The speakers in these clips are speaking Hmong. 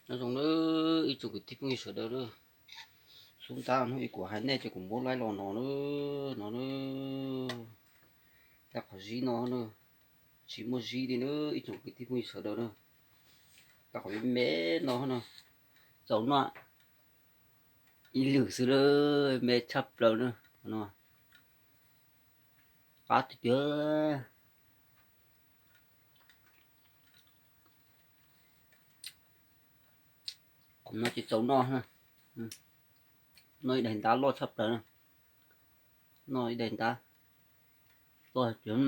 Nyob zoo na ib tsoom kwv tij phooj ywg sawv daws na. Xub ntab hnub ib kuv hais nej ces kuv muab laib los no na, no na. Cov qhov zib no na, tsis muaj zib li na ib tsoom kwv tij phooj ywg sawv daws na. Cov qhov me me no na, txaus noj ib lwm xwb na, me tshaj plaws na. No, qab tiag tiag. Qhov no ces txaus noj na. Noj ib daim ntab loj tshaj plaws na. Noj ib daim ntab loj tiag.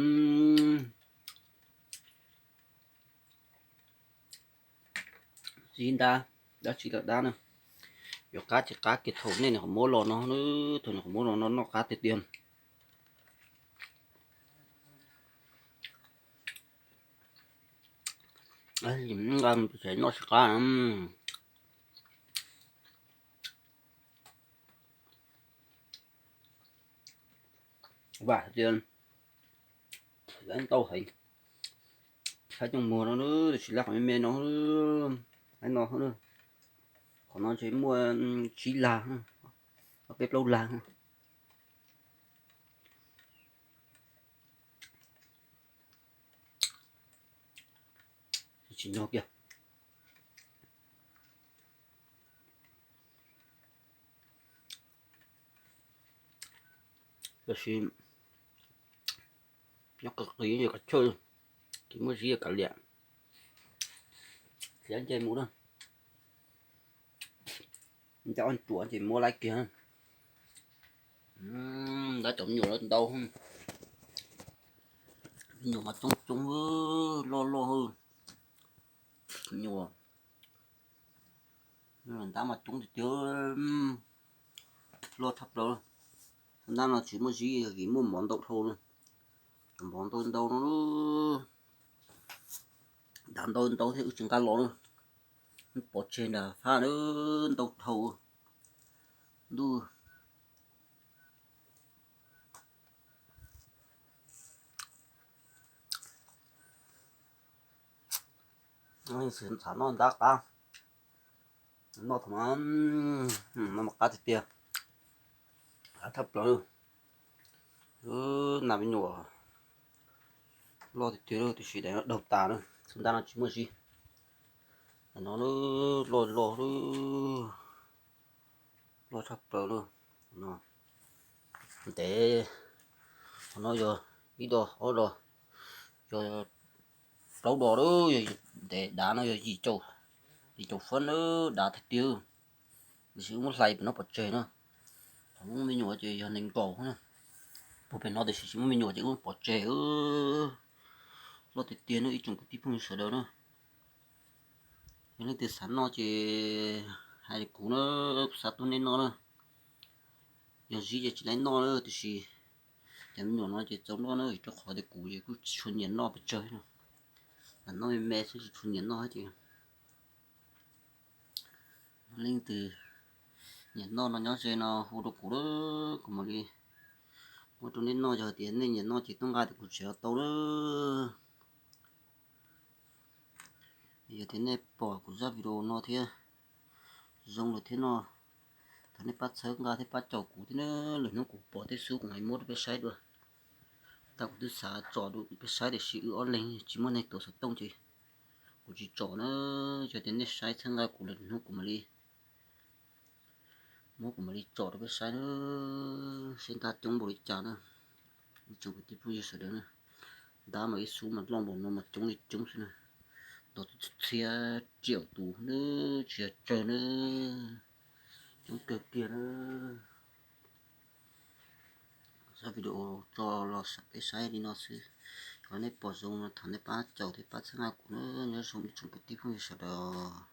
Zib ntab dab tsi los dab na, yuav qab tsis qab kiag thaum nej nws qhov muab los no na, thaum nws qhov muab los no noj qab tiag tiag. Nqa mus tsev noj tsis qab. Vam tias lawv ntau heev, saib cov muag no na, tsis lab qhov me me no, no, qhov no ntshe muaj tsib lag, ob peb plaub lag. Tsis nyog kiag. Tab sis nyob qis qis qhov chaw, tsis muaj zib kav liam. Txiav nce mus na, nce ob ruam ces muab laib kiag. Ntab cov me nyuam ntau, me nyuam mas coob coob, loj loj, me nyuam ntab mas coob tiag tiag, loj tshaj plaws. Ntab no tsis muaj zib, vim muaj mov ntau dhau na, mov ntau ntau no, dav ntau ntau thiab wb tsis nqa los na, pov tseg nram fab na, ntau dhau ntuj. Xav noj ntab qab, noj thaum no mas qab tiag tiag, qab tshaj plaws. Nas me nyuam loj tiag tiag, tiam sis daim no daug tas na, xub ntab no tsis muaj zib. Daim no loj loj, loj tshaj plaws na. Ntev, qhov no yog ib dos, ob dos, yog plaub dos, yog ntev dav no yog yim caum, yim caum fab na, dav tiag tiag. Tiam sis wb muab hlais pem no pov tseg na. Thaum muaj me nyuam ces yog nees nkaum na, puag pem no tiam sis tsis muaj me nyuam ces wb muab pov tseg. Loj tiag tiag na ib tsoom kwv tij phooj ywg sawv daws na. Yog leej twg xav noj ces hais kuv na, kuv xa tuaj nej noj na. Yog zib ces tsis laib noj na, tiam sis cov me nyuam no ces txaus noj na, rau qhov tias kuv ces kuj tsis tshua nyiam noj pes tsawg no. Lam noj me me xwb, tsis tshua nyiam noj ces leej twg nyiam noj no nyob ze no hu rau kuv, kuv mam li muab rau nej noj. Yog tias nej nyiam noj ces tuaj nqa tim kuv tsev los tau na. Yog tias nej pom kuv zaj video no thiab zoo lawm thiab no, thov nej pab txhawb nqa thiab pab caum kuv thiab na. Lwm hnub kuv pom tej xub kuv mam muab rau peb saib dua. Tau kuv twb xav tsom rau peb saib tiam sis wb ob leeg tsis muaj neeg tuav xov tooj ces kuv tsis tsom na. Yog tias nej saib txhawb nqa kuv lawm lwm hnub kuv mam li muab kuv mam li tsom rau peb saib na, seb ntab coob npaum li cas na. Ib tsoom kwv tij phooj ywg sawv daws na, ntab mas ib xub mas loj npaum no mas coob li coob xwb na, ntau txhiab txhiab tsiaum tus na, tsis yog tsawg na, coob kawg kiag na. Zaj video tso los peb saib li no xwb, yog nej pom zoo no thov nej pab caum thiab pab txhawb nqa kuv na, nyob zoo ib tsoom kwv tij phooj ywg sawv daws.